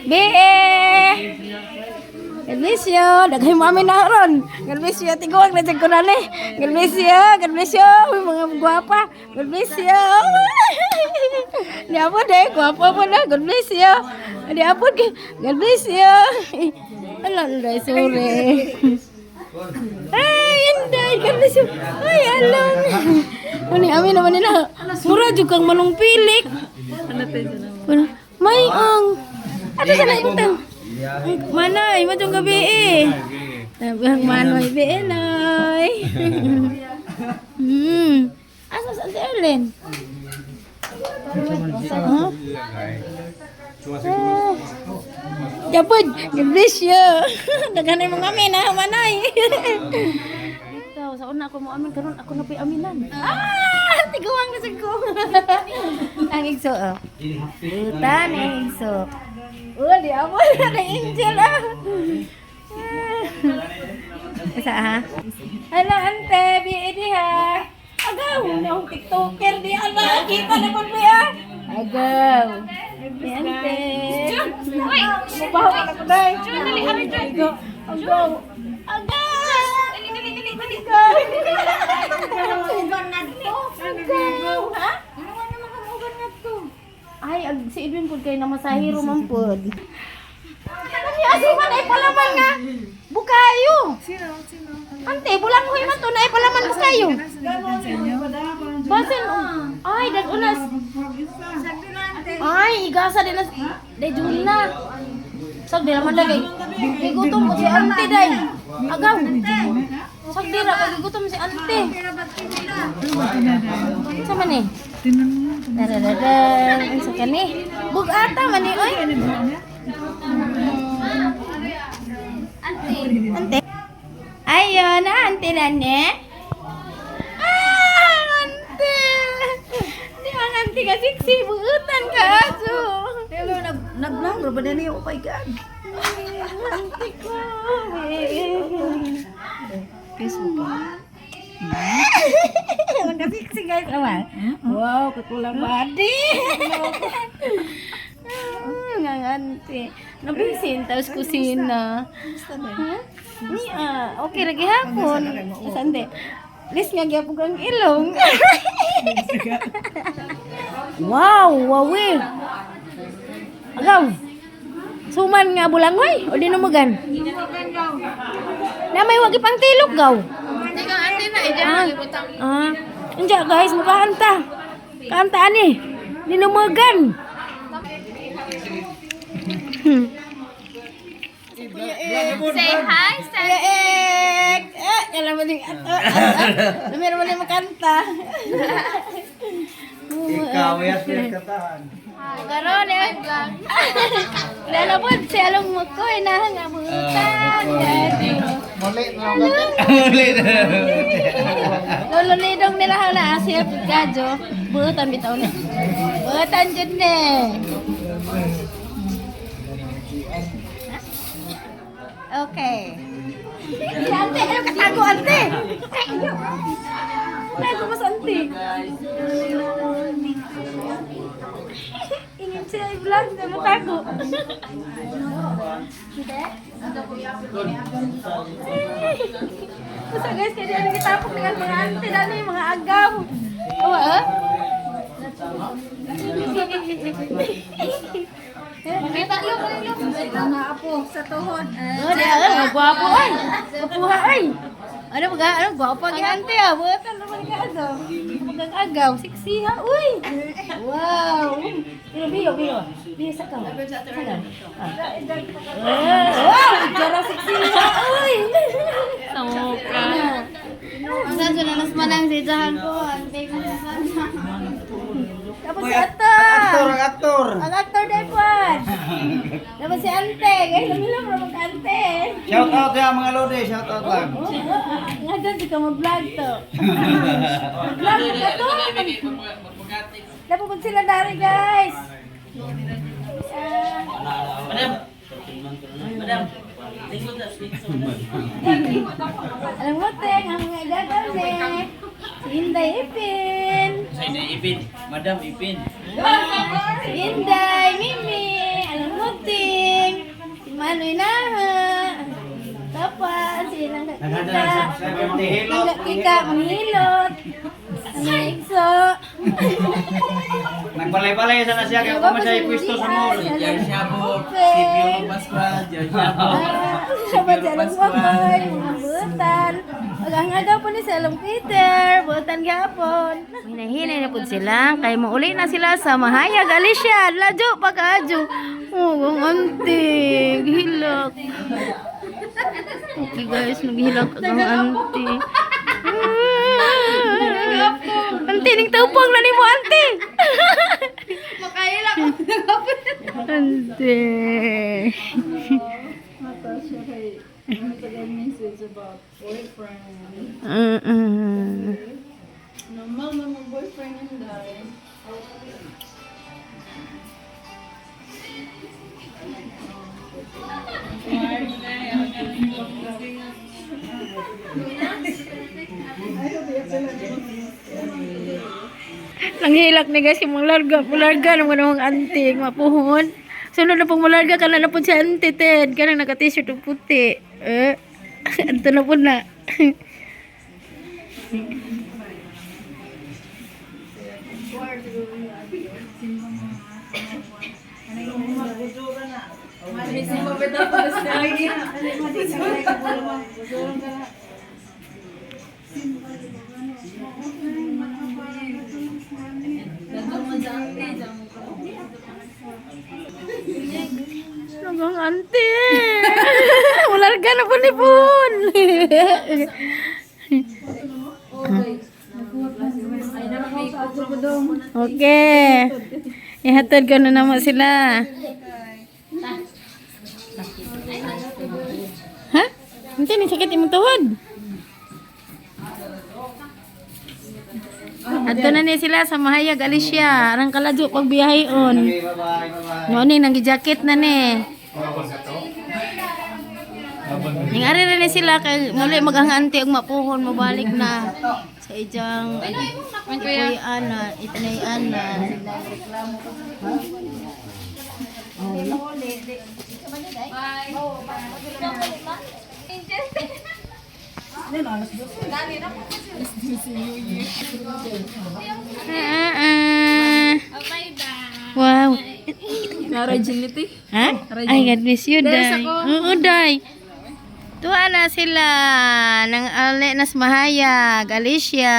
Be! God bless you. Daghay mo amin na ron. God bless you. Tiguang na jud ko na ni. God bless you. God bless you. Uy, mga gwapa. God bless you. Di apod eh. Gwapa po na. God bless you. Di apod. God bless you. Ala, ala, sorry. Ay, Inday. God bless you. Ay, along. Ano, amin naman nila. Mura jud kang manong pilik. May ang. Ato sa naibutang. Manoy, matong gabi eh. Ang Manoy, be noy. Asa sa si Erlen? Huh? Ah. Japod, God bless you. Daghan mga amin ha, Manoy. Ikaw, sa una ako mo amin karon ako na pa'y aminan. Ah, tiguang na sad ko. Ang igso oh. Butan ang igso. Oh, di amo na angel ah. Isa ha? Hello, ante, bi ha. Agaw, na akong TikToker di ala kita na pud ah. Agaw. Di ante. Uy, mabaho na ko dai. Agaw. Agaw. Agaw. Dali dali dali dali. Agaw. Ha? Ay, ag si Edwin pud kay namasahiro man pud. Ano niya asuman ay palaman nga. Bukayo. Sino? Sino? Ante, bulang huy man to na ay palaman bukayo. Basin ay dag unas. Ay, igasa din na. Day jun na. Sag di naman dagay. Gigutom mo si ante day. Agaw. Sag di ra kay gigutom si ante. Sa man eh? Daradadan. Ang sa kani. Bugata man ni oy. Ante. Ayon, na ante na ne. Ah, ante. Di ang ante ka sexy buutan ka aso. Hello, nag-vlog ba na niyo? Oh my God. Ante ko. Facebook ba? Ang sexy guys, awa. Wow, kutulang body. Ah, nga ante. Nabisin tapos kusina. Ha? Niya, okay ra gihapon. Sande. Please nga gyapon kang ilong. Wow, wawi. Agaw. Suman nga bulangoy o dinumugan. Na may wagi pang tilok gaw. Ah, ah. Inja guys, mukhaanta. Kaanta ani. Dinumugan. Say hi, say Kuya Ek! Eh, kailan mo din ato. Meron mo din makanta. Ikaw, yes, pinagkatahan. Karon eh. Lala po, si Along Mukoy na nga butan. Muli na. Muli na. Lolo nidong nila na siya gadyo. Butan bitaw na. Butan jud ni. Okay. Si ante, ano katago ante? Tago mas ante. Ingin siya i-vlog na matago. Basta guys, kaya di kitapok dengan mga ante dani, mga agaw. Awa ah? Mga apo sa tuhod. Oh, di ah, gwapo ay. Gwapuha ay. Ano ba ano gwapo ang ante ah. Buatan naman ka ano. Magang agaw, sexy ha. Uy. Wow. Pero biyo biyo. Biyo sa ka. Sa ka. Ah. Wow, jara sexy ha. Uy. Sa mukha. Sa mas manang si Jahan po. Ante ko sa sana. Tapos si Ato. Aktor, ang aktor. Ang actor Depon. Tapos si Ante. Guys, lamilom ra mag Ante. Shout out ya mga lodi, shout out lang. Oh, nga dyan, di ka mag-vlog to. Mag-vlog ka to. Napupag sila dari, guys. Alam mo, Teng, ang mga gagawin. Si Inday Ipin. Sa inyo, Ipin. Madam Ipin. Si Inday, Mimi. Alam mo, Ting. Kika. Kika, manghilot. Ang igso. Nagbalay-balay sana siya kaya kuma siya ipwesto sa mall. Open. Sabat sa alang wakoy, mga butan. Ang agaw po ni sa alang Peter, butan gapon. Hinahinay na po sila, kay mauli na sila sa Mahayag Alicia. Ladyo pagkaadyo. Oh, ang auntie, gihilak. Okay guys, naghilak ang auntie. Auntie, ning taupang na nimo auntie. Makaila ko. Auntie. Natasha kay matagal message about boyfriend. Normal na mag boyfriend yun dahil. Nanghilak ni guys, yung malarga, malarga naman ang auntie, mapuhon. Sunod na pong malarga ka na na po si auntie Ted. Kanang naka-t-shirt og puti. Eh, anto na po na. Nagang auntie. Malarga na po ni Pun. Okay. Ihatod ko na naman sila. Ha? Hindi, ni sakit imong tuhod. Adto na ni sila sa Mahayag Alicia. Arang kaladyo pag biyahe on. Okay, bye-bye, bye-bye. Mo ni nang jacket na ni. Ning ari ra ni sila kay muli maghangante og mapuhon mobalik na sa ijang kuya ana itanay ana. Ah, ah. Wow. Nara-agility? Ha? Ay, God bless you, Day. Oo, Day. Tuwa na sila ng Ale nas Mahayag, Alicia.